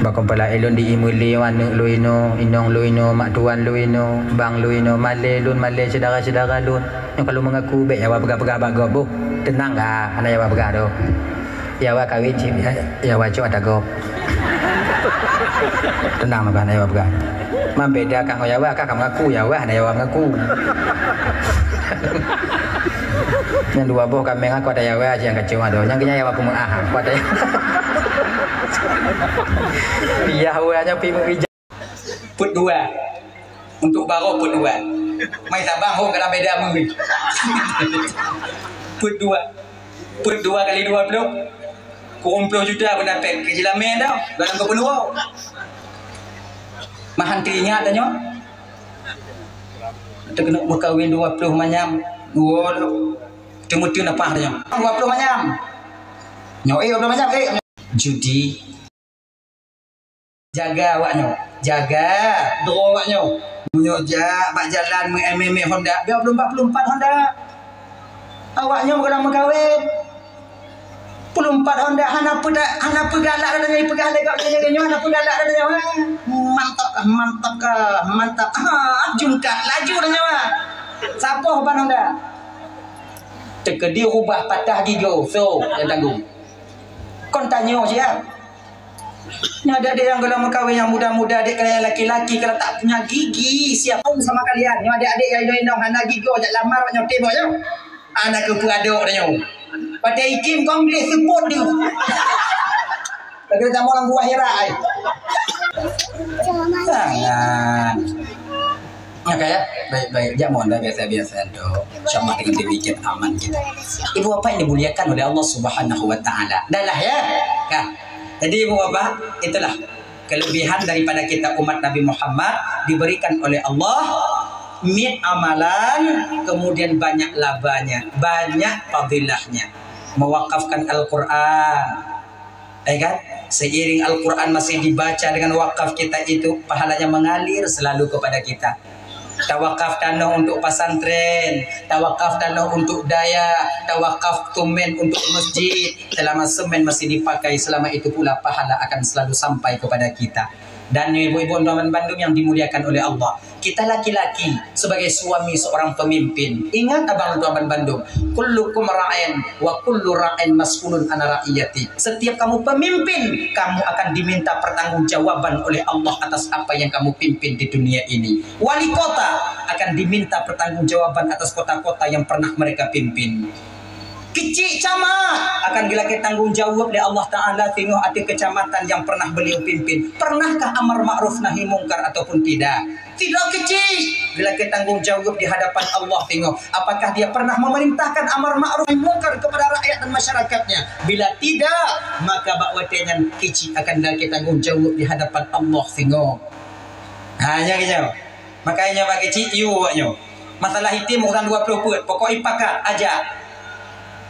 Bak kompala ilôn di Imeulie, aneuk lôn inoe, inong lôn inoe, mak tuan lôn inoe, bang lôn inoe, malée lôn, malée syedara-syedara lôn. Nyoe ka lôn meungaku bék Yawa peugah-peugah bak gob boh. Teunang ka, hana Yawa peugah doh. Yawa kawén cit, Yawa cok ata gob. Teunang meugan Yawa peugah. Man beda kah ngon Yawa, kah ka meungaku Yawa, hana Yawa meungaku. Nyang dua boh kaméng aku ada Yawa aja nyang kacau ada. Nyang kena Yawa peumeu'ah aku ada Yawa. Yawa nyang pi meuija. Peuet dua. Untuk baroh peuet dua. Mai Sabang ho kena beda mui. Peuet dua. Peuet dua kali dua puluh. Kureueng ploh juta pun dapat ke jilamé dah dalam gubernur. Mahan teuingat dah nyoe. Teukeunok beukawin dua puluh manyam, dua puluh. Teumeuteun apa dah nyoe? Dua puluh manyam. Nyoe eh dua puluh manyam eh. Judi. Jaga awak nyoe. Jaga droe awak nyoe. Meunyoe jak bak jalan meu-, mé-, mé Honda, dua puluh empat, puluh empat Honda. Awak nyoe gohlom meukawen. Puluh empat Honda hana peu-, hana peugalak dah nyoe, peugah lé kau nyoe, nyoe hana peugalak dah nyoe. Mantap kah, mantap kah, mantap. Ha, jungkat laju dah nyoe. Sapoh ban Honda. Teukeudi rubah patah gigoe, so nyang tanggong. Kon tanyoe siap. Nyoe adik-adik nyang gohlom meukawen nyang muda-muda, adik kalian laki-laki, kalau tak punya gigi, siapa sama kalian? Nyoe adik-adik nyang inong-inong hana gigoe, jak lamar nyoe tembok nyoe. Anak keu peuadok nyoe. Pakai ikim kong gleh seupôt tu. Lagi kamoe lam gua Hira ai. Jangan. Oke ya, baik-baik. Jak mohon dah biasa-biasa tu. Insya Allah dengan demikian aman kita. Ibu bapak yang dimuliakan oleh Allah Subhanahu wa Ta'ala. Dah lah ya. Kan? Jadi ibu bapak, itulah kelebihan daripada kita umat Nabi Muhammad, diberikan oleh Allah miet amalan, kemudian banyak labanya, banyak fadilahnya. Mewakafkan Al-Quran, ya kan? Seiring Al-Quran masih dibaca dengan wakaf kita itu, pahalanya mengalir selalu kepada kita. Tawakaf tanoh untuk pesantren, tawakaf tanoh untuk dayah, tawakaf semen untuk masjid. Selama semen masih dipakai, selama itu pula pahala akan selalu sampai kepada kita. Dan ibu-ibu dan teman bandum yang dimuliakan oleh Allah, kita laki-laki sebagai suami seorang pemimpin, ingat abang tuan bandum, kullukum ra'in wa kullu ra'in mas'ulun an ra'iyati. Setiap kamu pemimpin, kamu akan diminta pertanggungjawaban oleh Allah atas apa yang kamu pimpin di dunia ini. Wali kota akan diminta pertanggungjawaban atas kota-kota yang pernah mereka pimpin. Kecik camat akan geulakée tanggong jaweueb lé Allah Ta'ala singoh ateueh kecamatan nyang pernah beliau pimpin. Pernahkah amar ma'ruf nahi mungkar ataupun tidak? Sidroe kecik geulakée tanggong jaweueb di hadapan Allah singoh. Apakah dia pernah memerintahkan amar ma'ruf nahi mungkar kepada rakyat dan masyarakatnya? Bila tidak, maka bak watée nyan kecik akan geulakée tanggong jaweueb di hadapan Allah singoh. Ha, nyan keuh nyoe. Makanya bak kecik, yue awak nyoe. Masalah item urusan dua puluh peuet, pokok ipakat, ajak.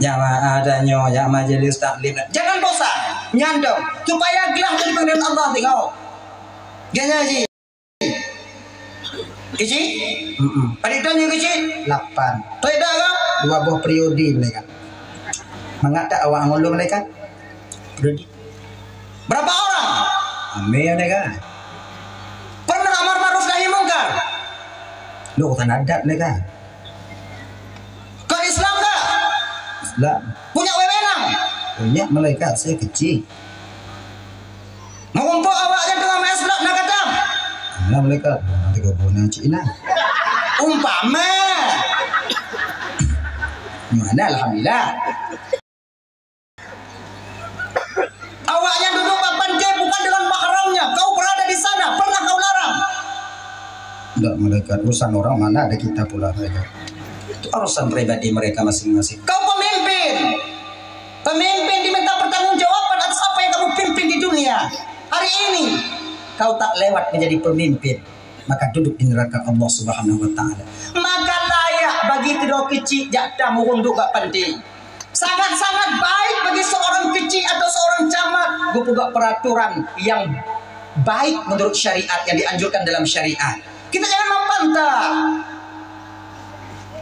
Jak ma-, ada nyoe, jak majelis taklim. Jangan bosan. Nyan dong. Supaya glah dari panggilan Allah tengok. Gaya ji. Kecik? Mm-mm. Pada tahun yang kecik? Lapan. Tahu tak kau? Dua buah periode mereka. Mangat tak awak ngulung mereka? Periode. Berapa orang? Ramé nyan kan. Pernah amar ma'ruf nahi mungkar? Lu urusan adat nyan kan. Kon Islam tak? Islam. Punya wewenang? Punya malaikat, saya kecil. Meurumpok awak nyan teungoh main slot na katam. Nah, malaikat, nanti kau bunuh cik Inang. Umpama. Mana alhamdulillah. Awak nyan duduk bak pantai bukan dengan mahramnya. Kau berada di sana, pernah kau larang? Ndak, malaikat, urusan orang mana ada kita pula, malaikat. Itu urusan pribadi mereka masing-masing. Kau pemimpin. Pemimpin diminta pertanggungjawaban atas apa yang kamu pimpin di dunia. Hari ini, kau tak lewat menjadi pemimpin. Maka duduk di neraka Allah Subhanahu wa Ta'ala. Maka layak bagi keudroe kecik jak tam ureueng duek bak panti. Sangat-sangat baik bagi seorang kecik atau seorang camat geupeugah peraturan yang baik menurut syariat, yang dianjurkan dalam syariat. Kita jangan membantah.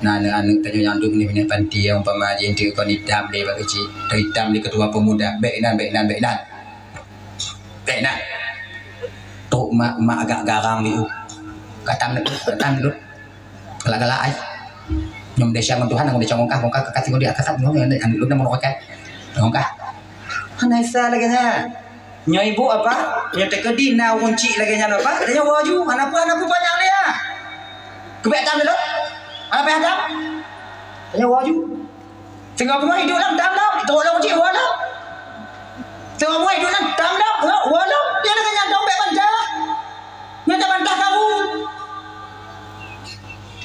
Nah, aneuk-aneuk tanyoe nyang duek di panti, umpama jih kon itam lé bak kecik, itam lé ketua pemuda, bèk inan, bèk inan, bèk inan. Bèk na. Trok mak, mak agak garang di u. Katam dulu, katam dulu. Galak-galak ai. Nyoe desya ngon Tuhan, ngon desya ngon kah, ngon kah, kah, ngon dia, kah, ngon dia, ngon dia, ngon dia, ngon dia. Hana esa lagèe nyan. Nyoe ibu apa? Nyoe teukeudi na ureueng chik lagèe nyan apa? Dia nyoe waju, hana apa, hana apa banyak dia. Kebek tam dulu. Hana apa tam? Dia nyoe waju. Teungoh bumoe iduek lam dam lom, teungoh lom cit woe lom. Teungoh bumoe iduek lam dam lom, woe lom. Dia lagèe nyan dong bèk bantah. Nyan dak bantah karu.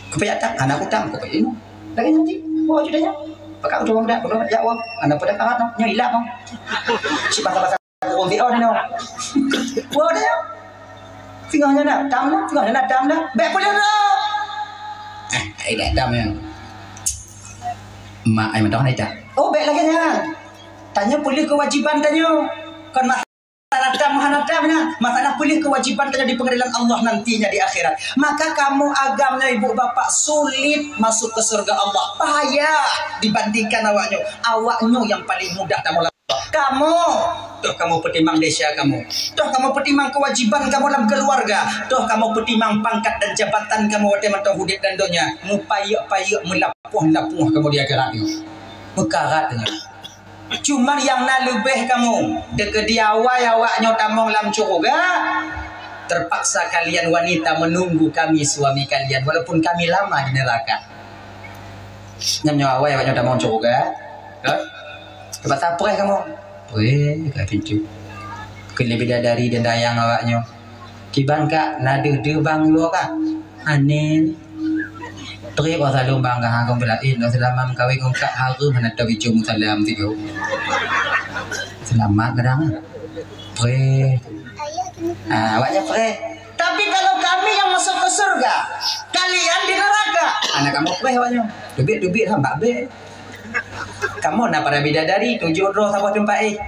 Keupeue jak tam, hana kutam, keupeue inoe. Lagèe nyan cit, woe cit dah nyan. Pakak kutem muda, kutem jak woe. Hana peue dah karat, nyoe ilap, nyoe. Cit basa-basa. Ureueng siôn nyoe. Woe dah. Singoh nyan dah, tam dah, singoh nyan dah, tam dah. Bèk peuleueh. Eh, ai dah tam nyan. Mak ai mantong ai dah. Oh, bèk lagèe nyan. Tanyoe peuleueh keuwajéban tanyoe. Kon masalah tam Hana tam nyan, masalah peue lé keuwajiban tanyoe di peungadilan Allah nantinya di akhirat. Maka kamoe agam nyoe ibu bapak sulit masuk ke surga Allah. Payah dibandingkan awak nyoe. Awak nyoe nyang paling mudah tamoe lam Allah. Kamoe, toh kamoe peutimang desya kamoe. Toh kamoe peutimang kewajiban kamoe lam keluarga. Toh kamoe peutimang pangkat dan jabatan kamoe watée mantong udeb dan donya. Mupayek-payek, meulapoh-lapoh kamoe di akhirat nyoe. Meukarat nyoe. Cuma nyang na leubeh kamoe, teukeudi awai awak nyoe tamong lam syeuruga, terpaksa kalian wanita menunggu kami suami kalian, walaupun kami lama di neraka. Nyan nyoe awai awak nyoe tamong syeuruga, ha? Teupaksa preh kamoe. Preh ka pintoe. Keu lé bidadari dan dayang awak nyoe. Kiban ka na deuh-deuh bang iwoe ka? Aneh. Trép awak saleuem bang ka, ha, kong beulaén, lôn seulama meukawen kong ka hareuem hana teubicu meusalam sigoe. Seulamat kadang. Preh. Ah, awaknyan preh. Tapi kalau kami yang masuk ke surga, kalian di neraka. Anak kamu preh awaknyan. Teubiet-teubiet hamba bek. Kamoe na para bidadari, tujoh droe saboh teumpat éh.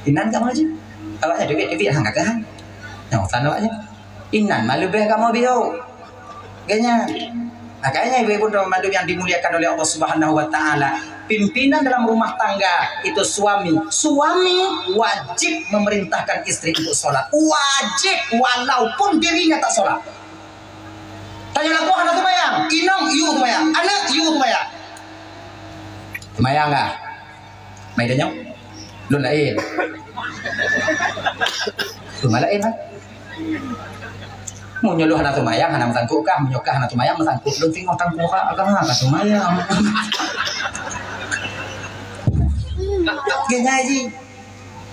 Inan kamoe jih. Awaknyan teubiet-teubiet hang kakeuh hang. Nyang usan awaknyan. Inan mah leubeh kamoe biôh. Geuhnyan. Makanya ibu-ibu dan mandum yang dimuliakan oleh Allah Subhanahu wa Ta'ala, pimpinan dalam rumah tangga itu suami. Suami wajib memerintahkan istri untuk sholat. Wajib, walaupun dirinya tak sholat. Tanyoe lakoe hana seumayang, inong yue seumayang, aneuk yue seumayang. Seumayang kah? Mai tanyoe. Lôn laén. Teuma laén lah. Meunyoe lôn hana seumayang, hana meusangkot kah? Meunyoe kah hana seumayang, meusangkot lôn singoh tangkurak kah? Ka seumayang. Geuhnyan jih.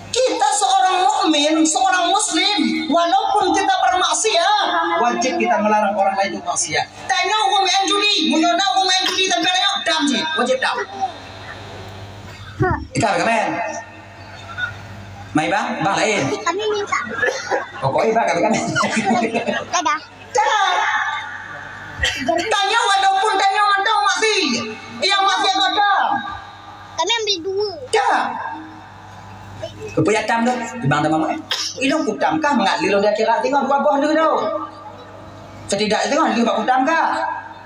Kita seorang mukmin, seorang muslim, walaupun kita bermaksiat, wajib kita melarang orang lain untuk maksiat. Tanyoe ureueng main judi, meunyoe na ureueng main judi, tapi tanyoe dam jih, wajib dam. Ikan ka main. Mai bang, bang laén. Kami minta. Pokoknya bang kami kan. Dadah. Dah. Tanyoe walaupun tanyoe mantong maksiat, yang maksiat kota. Kami ambil dua. Dah. Keupeue jak tam tu? Ibang dah mamak. Ilong kutam kah mangat lilong di akhirat tengok dua boh leuh tu. Setidak tengok leuh bak kutam kah?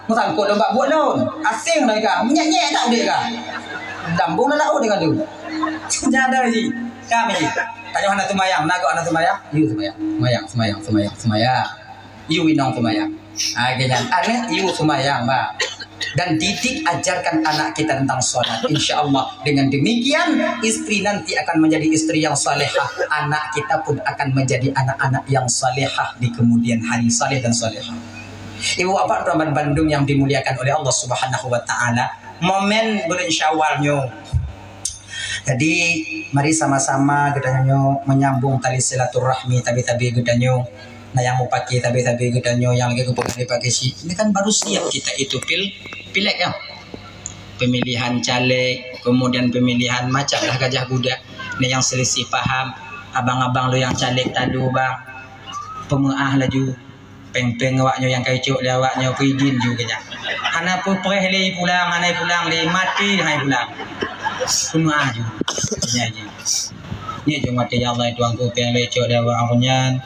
Meusangkot lôn bak buet lôn. Asing lôn kah? Menyek-nyek tak udeh kah? Lambung dah laut dengan tu. Senjata ji. Kami. Tanyoe hana seumayang, na gok hana seumayang? Yue seumayang. Seumayang, seumayang, seumayang, seumayang. Yue inong seumayang. Ha, geuhnyan. Aneuk yue seumayang, bah. Dan didik ajarkan anak kita tentang sholat. Insya Allah, dengan demikian, istri nanti akan menjadi istri yang salehah. Anak kita pun akan menjadi anak-anak yang salehah di kemudian hari, saleh dan salehah. Ibu bapak teman bandum yang dimuliakan oleh Allah Subhanahu wa Ta'ala, momen bulan Syawal nyoe, jadi, mari sama-sama geutanyoe menyambung tali silaturahmi tabi-tabi geutanyoe. Na nyang mupakè tabi-tabi geutanyoe nyang lagèe geupeugah lé Pak Geuchik. Ini kan baru siap kita itu pil-, pileg ya. Pemilihan caleg, kemudian pemilihan macam lah gajah guda. Ini yang selisih paham. Abang-abang lo yang caleg talu bang. Pemeu'ah laju. Péng-péng awak nyoe nyang ka icok lé awak nyoe peuidin ju keu nyan. Hana peupreh lé pulang, hana pulang lé, maté hai pulang. Peunoh ju. Nyan ji. Nyoe ju maté, ya Allah, Tuhanku, péng lé icok lé awak nyan.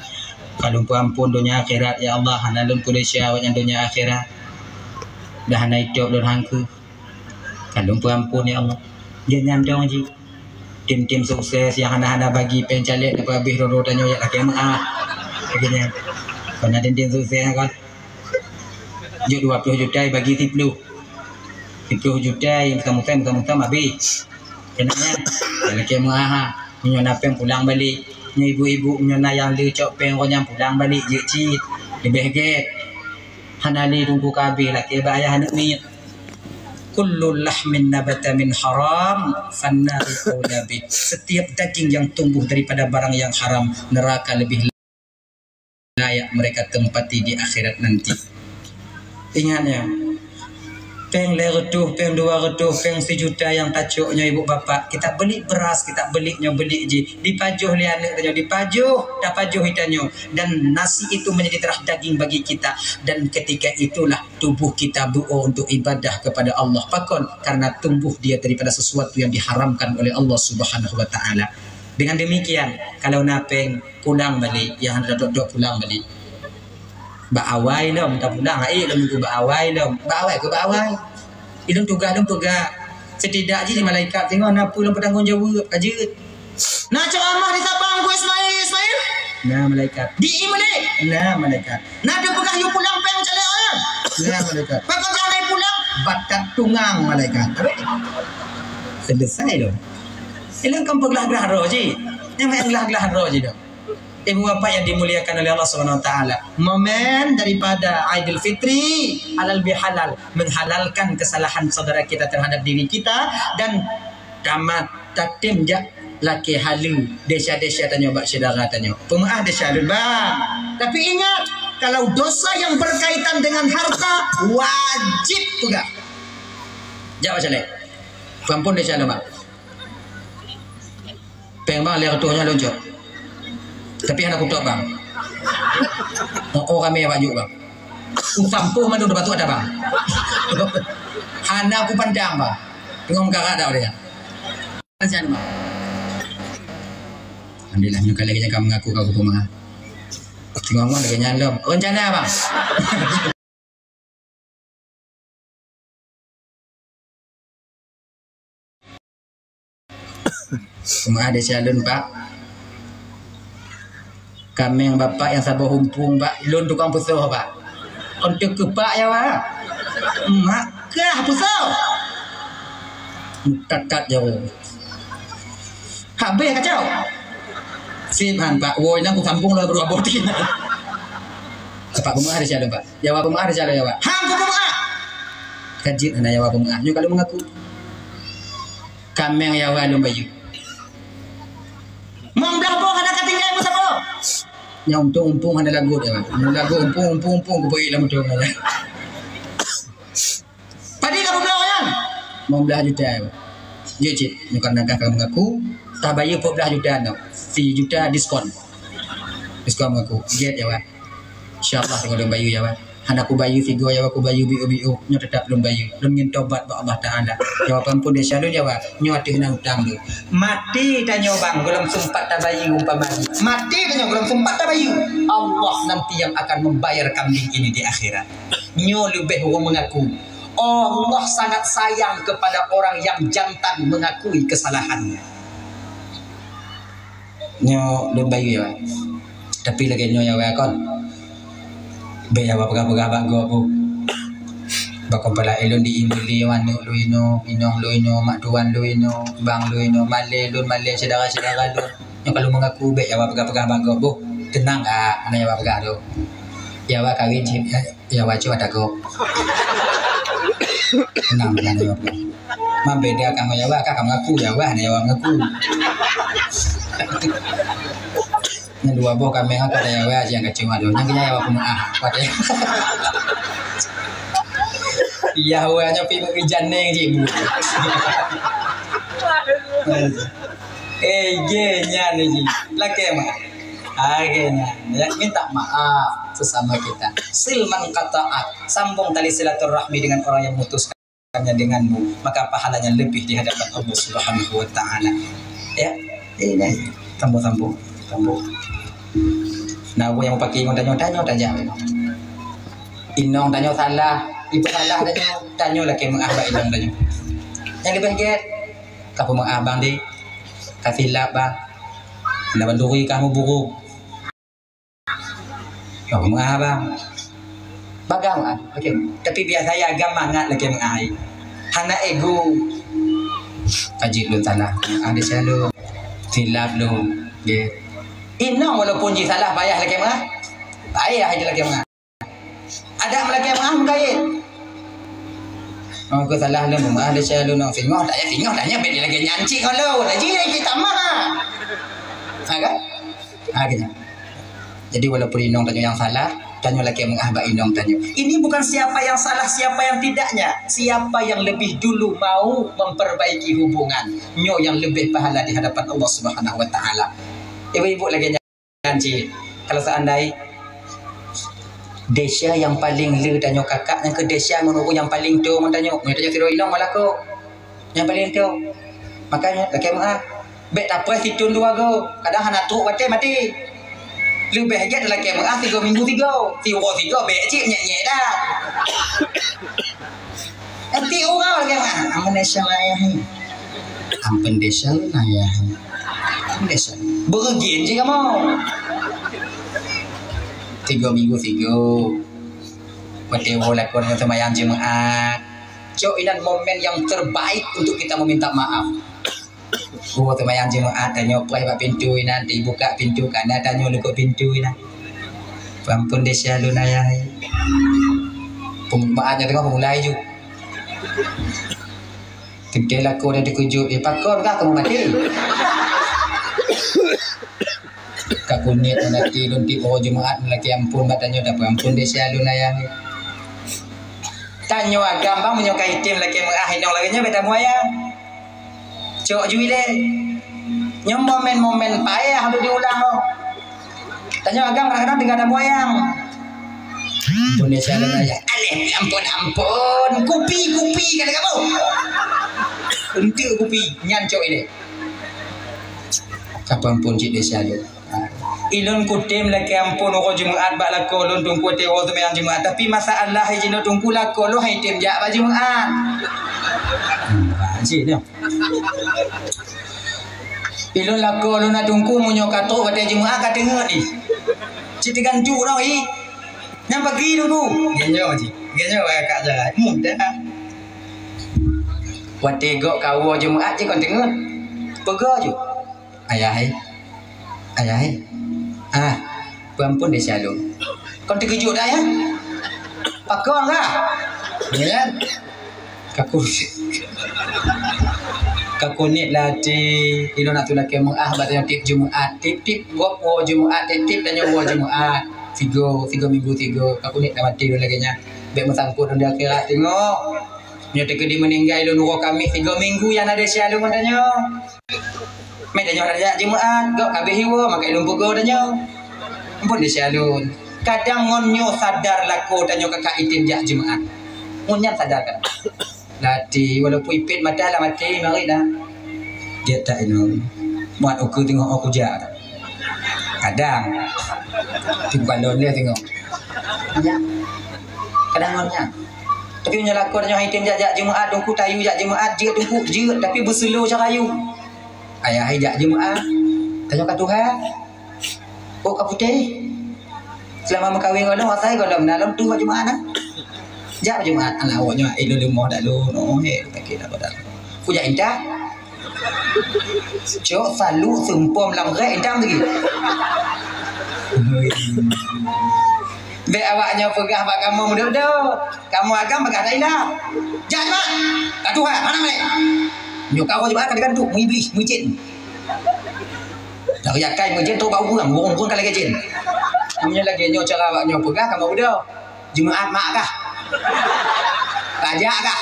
Ka lôn peuampon donya akhirat, ya Allah, hana lôn peuleueh awak nyan donya akhirat. Dah hana itôb lôn hangkeu. Ka lôn peuampon, ya Allah. Nyan nyang dong ji. Tim-tim sukses nyang hana-hana bagi péng caleg dapat habéh rot-rot tanyoe jak lakèe meu'ah. Lagèe nyan. Kon na tim-tim sukses kon. Jok dua ploh juta bagi siploh. Siploh juta nyang meutam-meutam habéh. Keunan nyan. Jak lakèe meu'ah. Meunyoe na péng pulang balek. Nyoe ibu-ibu meunyoe na nyang le cok péng kon nyan pulang balek jeuet cit. Leubeh gèt. Hana lé teungku ka habéh lakèe bak ayah aneuk miet. Kullu lahmin nabata min haram, fannaru aula bih. Setiap daging yang tumbuh daripada barang yang haram, neraka lebih layak mereka tempati di akhirat nanti. Ingat ya, péng lhèe reutôh, péng dua reutôh, péng sijuta nyang tacok nyoe ibu bapak, kita beli beras, kita beli nyoe beli jih, dipajoh lé aneuk tanyoe, dipajoh, tapajoh geutanyoe, dan nasi itu menjadi darah daging bagi kita, dan ketika itulah tubuh kita beuo untuk ibadah kepada Allah. Pakon? Karena tumbuh dia daripada sesuatu yang diharamkan oleh Allah Subhanahu wa Ta'ala. Dengan demikian, kalau na péng, pulang balik, nyang hana tatuek-tuek pulang balik. Bak awai lom, tapulang, hai lom, bak awai lom. Bak awai keu bak awai. Ilôn tugaih lôn peugah. Setidak jih malaikat singoh na peue lôn peutanggong jaweueb, ka jeuet. Na ceuramah di Sabang, Teungku Ismail, Ismail? Na malaikat. Di Imlek? Na malaikat. Na teupeugah yue pulang péng caliak awai? Na malaikat. Pakon nyang na pulang? Batat tungang malaikat. Habis? Selesai lom. Ilôn kan peuglah-glah droe jih. Nyang glah-glah droe jih dong. Ibu bapak yang dimuliakan oleh Allah Subhanahu Wa Taala, momen daripada Aidil Fitri halal bihalal, menghalalkan kesalahan saudara kita terhadap diri kita dan tamat tatem jak lakée haleue desya-desya tanyoe bak syedara tanyoe. Peumeu'ah desya lôn bang. Tapi ingat, kalau dosa yang berkaitan dengan harta, wajib peugah. Jak bak syedara. Peuampôn desya lôn bang. Péng bang, lhèe reutôh nyoe lôn jok. Tapi hana kutok bang. Oh, oh, ramé bak jok bang. Kusampôh mandum di batu ada bang. Hana kupandang bang. Teungoh meukarat dak dia. Alhamdulillah, nyoe kali nyan ka mengaku ka kupeumaaf. Teungoh ngon lagèe nyan lom. Rencana bang. Cuma ada calon, Pak. Kaméng bapak nyang saboh umpung, Pak. Lôn tukang peusoh, Pak. Kon teuh keupak ya, Pak. Mak kah peusoh. Tat-tat jauh. Habéh kacau. Sip han, Pak. Woi, nang kusambung lah berdua botin. Pak, peumeu'ah di calon, Pak. Yawa peumeu'ah di calon, yawa. Hang peumeu'ah. Ka jeuet hana yawa peumeu'ah. Nyoe ka lôn mengaku. Kaméng yawa lôn bayeue. Limong blah boh hana ka tinggai meusaboh. Nyang untông umpung hana lagot yawa. Hana lagot umpung, umpung, umpung, kupeue lam untông nyan. Padé ka peubloe nyan? Limong blah juta yawa. Jeuet cit, nyoe ka lôn mengaku, tabayeue peuet blah juta nyoe. Sijuta diskon. Diskon mengaku. Jeuet yawa. Insya Allah teungoh lôn bayeue yawa. Hana kubayeue sigoe yawa, kubayeue biôh-biôh. Nyoe teutap lôn bayeue. Lôn ngieng tobat bak Allah Taala. Yawa peuampôn desya lôn yawa. Nyoe ateueh na utang lôn. Maté tanyoe bang, gohlom seumpat tabayeue umpama jih. Maté tanyoe gohlom seumpat tabayeue. Allah nanti yang akan membayar kambing ini di akhirat. Nyoe leubeh ureueng mengaku. Allah sangat sayang kepada orang yang jantan mengakui kesalahannya. Nyoe lôn bayeue ya, Wak. Tapi lagèe nyoe ya, Wak, kon. Bèk ya, Wak, peugah-peugah bak gob, Bu. Bak kepala ilôn di Imili, aneuk lôn inoe, inong lôn inoe, mak tuan lôn inoe, bang lôn inoe, malèe lôn, malèe syedara-syedara lôn. Nyoe ka lôn mengaku, bèk ya, Wak, peugah-peugah bak gob, Bu. Teunang, Kak, hana ya, Wak, peugah tu. Ya, Wak, kawin cit, ya. Ya, Wak, cuba takut. Tenang, tenang, ya, Wak. Mambeda kamoe ya, Wak, ka mengaku ya, Wak, hana ya, Wak, mengaku. Nyan dua boh kaméng aku ada ya, Wak, nyang kacau adoh. Nyang kena ya, Wak, peumeu'ah. Wak, ya. Ya, Wak, nyoe pi meuijan neng cik bu. Eh, ge nyan ni ji. Lakèe meu'ah. Akhirnya, ya, minta maaf sesama kita. Sil man qata'ak, sambung tali silaturahmi dengan orang yang memutuskannya denganmu, maka pahalanya lebih di hadapan Allah Subhanahu wa Ta'ala. Ya, ini sambung-sambung, sambung. Nah, apa yang pakai inong tanyoe, tanyoe tajak. Inong tanyoe salah, ibu salah tanyoe, tanyoe lakèe meu'ah bak inong tanyoe. Nyang leubeh gèt, ka peumeu'ah bang deh, ka silap bang, na banduri ka meuburuk. Oh, meu'ah bang. Bagah meu'ah. Okey. Tapi biasa ya agam mangat lagèe meu'ah. Hana ego. Kaji lôn salah. Ada selalu silap lôn. Okey. Inong walaupun ji salah payah lagèe meu'ah. Payah je lagèe meu'ah. Ada lagèe meu'ah meugaét. Oh, keu salah lôn meu'ah ada selalu nong singoh. Tak ya singoh tanya beda lagèe nyan cik kalau. Lagi lagi tamah. Ha kan? Ha, gitu. Jadi, walaupun inong tanyoe nyang salah, tanyoe lakèe meu'ah bak inong tanyoe. Ini bukan siapa yang salah, siapa yang tidaknya. Siapa yang lebih dulu mau memperbaiki hubungan, nyoe nyang leubeh pahala di hadapan Allah Subhanahu wa Ta'ala. Ibu-ibu lagèe nyan cit. Kalau seandai desya nyang paleng le tanyoe kakak, nyang keu desya ngon ureueng nyang paleng toe ngon tanyoe. Nyoe tanyoe sidroe inong meulaku. Nyang paleng toe. Makanya, lakèe meu'ah. Bèk tapreh sithôn dua goe, kadang hana trôk watèe maté. Leubeh gèt lakèe meu'ah tiga minggu tiga, siuroe tiga bèk cit nyèk-nyèk dah. Nanti orang lagi, "Ah, ampôn desya lôn ayah ni. Ampôn desya lôn ayah ni. Ampôn desya." Beureugi cit kamoe. Tiga minggu tiga. Watèe woe lakoe ngon seumayang Jumat. Cok, inan momen yang terbaik untuk kita meminta maaf. Oh, seumayang Jumat, tanyoe preh bak pintoe inan, dibuka pintoe, kana tanyoe likôt pintoe inan. Ampôn desya lôn ayah. Peumaaf nyan teungoh meumulai ju. Teuntèe lakoe dan teukeujot, "Eh, pakon kah kamoe maté?" Ka keuneuk meunati lôn tiep uroe Jumat, lakèe ampôn bak tanyoe, tapeuampôn desya lôn ayah. Tanyoe agam bang, meunyoe ka item lakèe meu'ah inong lagèe nyoe, bèk tamu ayah. Cok ju ilèe. Nyoe momen-momen payah untuk diulang, oh. Tanyoe agam kadang-kadang tinggai tamu ayah. Ampôn desya lôn ayah. Aléh, ampôn, ampôn. Kupi, kupi, kata kamu. Untuk kupi, nyan cok ilèe. Ka peuampôn cit desya lôn. Ilôn kutem lakèe ampôn uroe Jumat bak lakoe lôn teungku, watèe woe seumayang Jumat. Tapi masalah jinoe teungku, lakoe lôn han item jak bak Jumat. Hmm, cit nyoe. Ilôn lakoe lôn na teungku, meunyoe ka trôk watèe Jumat ka teungeut jih. Cit teugantung noh jih. Nyan pagi teungku. Gèt nyoe jih. Gèt nyoe bak kakak jalan. Mudah. Watèe gok ka woe Jumat jih kon teungeut. Peugah ju. Ayah hai. Ayah hai. Ah, peuampôn desya lôn. Kon teukeujot dah, ya? Pakon kah? Ya kan? Ka ku-, ka keuneuk latih, ilôn atu lakèe meu'ah bak tanyoe tiep Jumat. Tiep-tiep gob woe Jumat, tiep-tiep tanyoe woe Jumat. Tiga, tiga minggu tiga. Ka keuneuk latih lôn lagèe nyan. Bèk meusangkot lôn di akhirat teungoh. Nyoe teukeudi meuninggai lôn uroe Kamis, tiga minggu nyang na desya lôn ngon tanyoe. Meutanyoe hana jak Jumat, gok ka abéh hiwoe, maka lôn peugah tanyoe. Ampôn desya lôn. Kadang ngon nyoe sadar lakoe tanyoe ka, ka item jak Jumat. Ngon nyan sadar kan. Latih, walaupun ipét mata lam até, marit dah. Gèt that inoe. Muat ukeue teungoh oh kujak. Kadang. Tapi bukan lôn lé teungoh. Ya. Kadang ngon nyan. Tapi meunyoe lakoe tanyoe item jak, jak Jumat, teungku tayue jak Jumat, jeuet teungku, jeuet, tapi beuseulo cara yue. Ayah hai jak Jumat. Tanyoe ka tuha. Oh, ka putéh. Seulama meukawen ngon lôn, asai gohlom na lôn tuha Jumat na. Jak Jumat, anak awak nyoe, eh, lôn leumoh dak lôn, oh, he, sakét dak badan. Ku jak intat. Cok salu seumpom lam rek intat lagi. Bèk awak nyoe peugah bak kamoe meudot-dot. Kamoe agam peugah dak ilak. Jak Jumat. Ka tuha, hana meunan. Nyoe ka Jumat ka digantung, meuiblis, meujén. Dari akai meujén trok bak ureueng, ureueng-ureueng ka lagèe jén. Meunyoe lagèe nyoe cara awak nyoe peugah, kamoe udah. Jumat mak kah? Raja kah?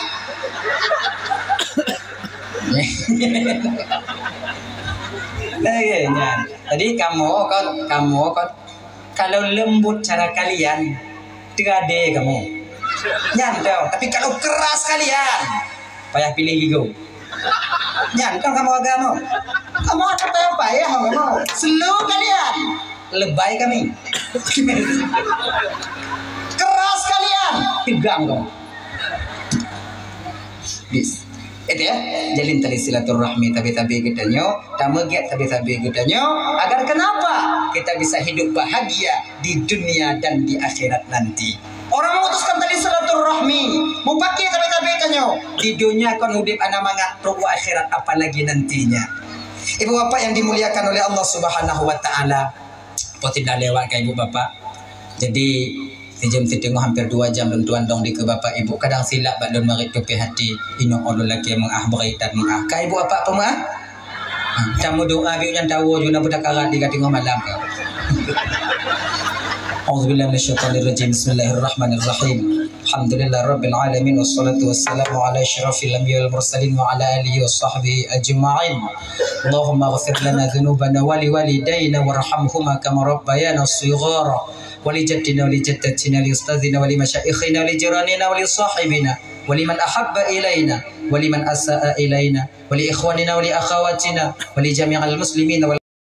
Lagèe nyan. Jadi kamoe kon, kamoe kon, kalau lembut cara kalian, teugadée kamoe. Nyan teuh. Tapi kalau keras kalian, payah piléh gigoe. Nyan kan kamoe agama. Kamoe ata payah-payah kamoe. Slow kalian. Lebay kami. Keras kalian. Tegang kamoe. Bis. Itu ya, jalin tali silaturahmi tabi-tabi geutanyoe, tameugét tabi-tabi geutanyoe, agar kenapa kita bisa hidup bahagia di dunia dan di akhirat nanti. Orang memutuskan tali silaturahmi, mupakè tabi-tabi tanyoe, di dunia kon udép hana mangat, trok u akhirat apalagi nantinya. Ibu bapak yang dimuliakan oleh Allah Subhanahu wa Ta'ala, Poh teudah lewat ka ibu bapak. Jadi, sijeuem siteungoh hampir dua jam lôn tuan dong dikeue bapak ibu. Kadang silap bak lôn marit tupéh hati. Inoe ulôn lakèe meu'ah bri that meu'ah. Ka ibu bapak peumeu'ah? Ha, tameudoa biek nyan tawoe ju na beutakarat di ka teungoh malam ka. A'udzubillahi minasyaitonirrajim. Bismillahirrahmanirrahim. Alhamdulillahirabbil alamin, wassalatu wassalamu ala asyrafil anbiya wal mursalin wa ala alihi wa sahbihi ajma'in. Allahumma ighfir lana dzunubana wa liwalidaina warhamhuma kama rabbayana shighara, wa li jaddina wa li jaddatina, li ustadzina wa li masyaikhina, wa li jiranina wa li sahibina, wa liman ahabba ilaina, wa liman asa'a ilaina, ولإخواننا ولأخواتنا ولجميع المسلمين